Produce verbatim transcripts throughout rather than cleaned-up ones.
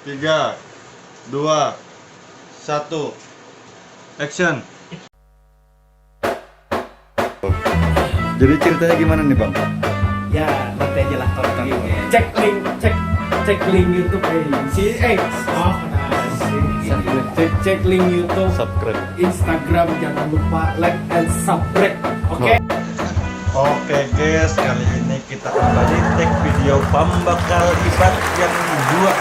Tiga, dua, satu, action. Jadi ceritanya gimana nih, Bang? Ya, nanti aja lah kalau gitu. Cek link, cek cek link YouTube eh. Si eh oh kenapa sih? Cek cek link YouTube, Subscribe. Instagram, jangan lupa like and subscribe. Oke. Oke guys, kali ini kita kembali take video pambakal ibat yang dua.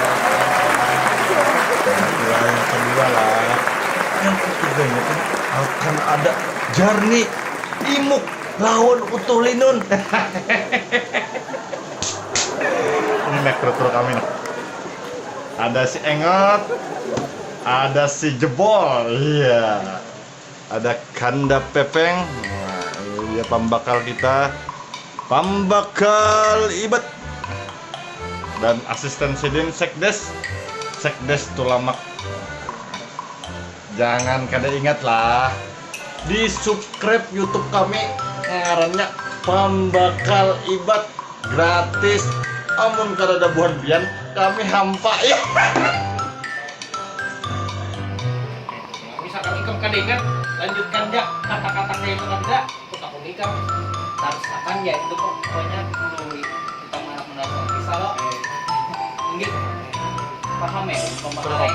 Kedua, yang kedua lah. Yang ketiganya kan akan ada Jarni, Imuk lawan Utuh Linun. Ini nek kru-kru kami nih. Ada si Engot, ada si Jebol. Iya. Ada Kanda Pepeng. Nah, ini dia pambakal kita. Pambakal Ibet. Dan asisten sidin Sekdes. Sekdes Tulamak. Jangan kada ingat lah. Di subscribe YouTube kami, ngarannya Pambakal Ibat, gratis. Amun kada ada buhan pian, kami hampa ya. Misalkan ikam kada ingat, lanjutkan ja kata-kata kayak itu kada. Aku takut ikam. Tarusakan ya itu pokoknya dulu. Kita mana menonton kisah lo. Inggih. Paham ya? Pemahaman.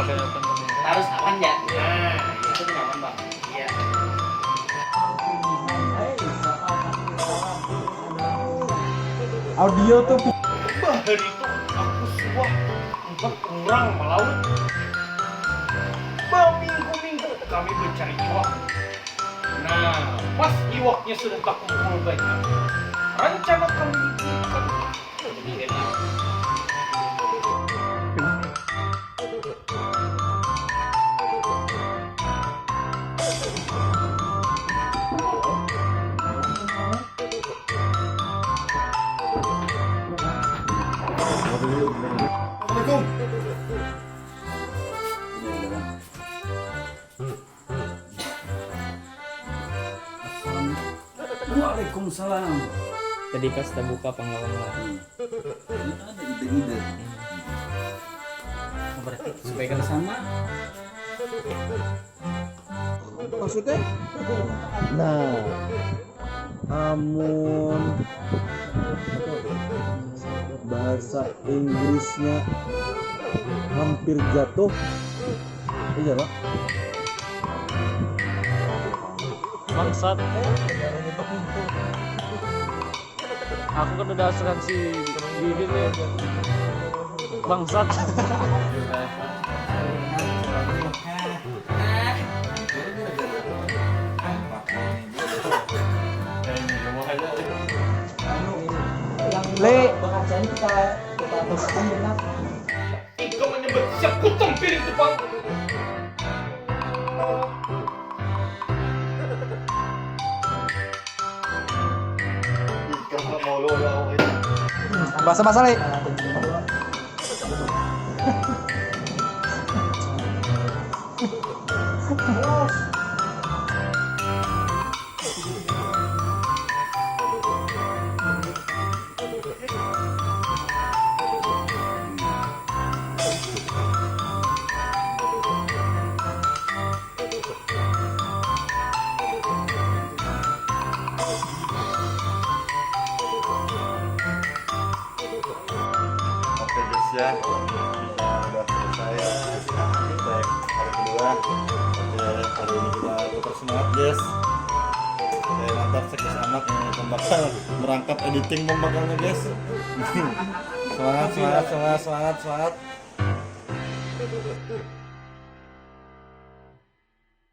Tarusakan ya. Nah, itu nyaman banget. Iya. Audio tuh. Bah, hari itu aku suah empat orang melaut. Baminggu-minggu kami mencari iwak. Nah, pas iwaknya sudah terkumpul banyak, rencana kami itu jadi enak. Waalaikumsalam. Tadi pas tabuka panglawan lah. Ini ada ide-ide. Berarti supaya kada sama. Maksudnya? Nah, amun bahasa Inggrisnya hampir jatuh, iya lah. Bangsat. Aku kan udah asuransi gigi nih. Bangsat. Le, Ikam menyebut siap kutempir itu pang. Ikam mau lo lo. Bahasa-bahasa, Le. Oke guys ya, kita udah selesai take hari kedua. Oke, hari ini kita tukar semangat guys. Oke, mantap, sukses amat yang pembakal merangkap editing pembakalnya guys. Semangat, semangat, semangat, semangat, semangat.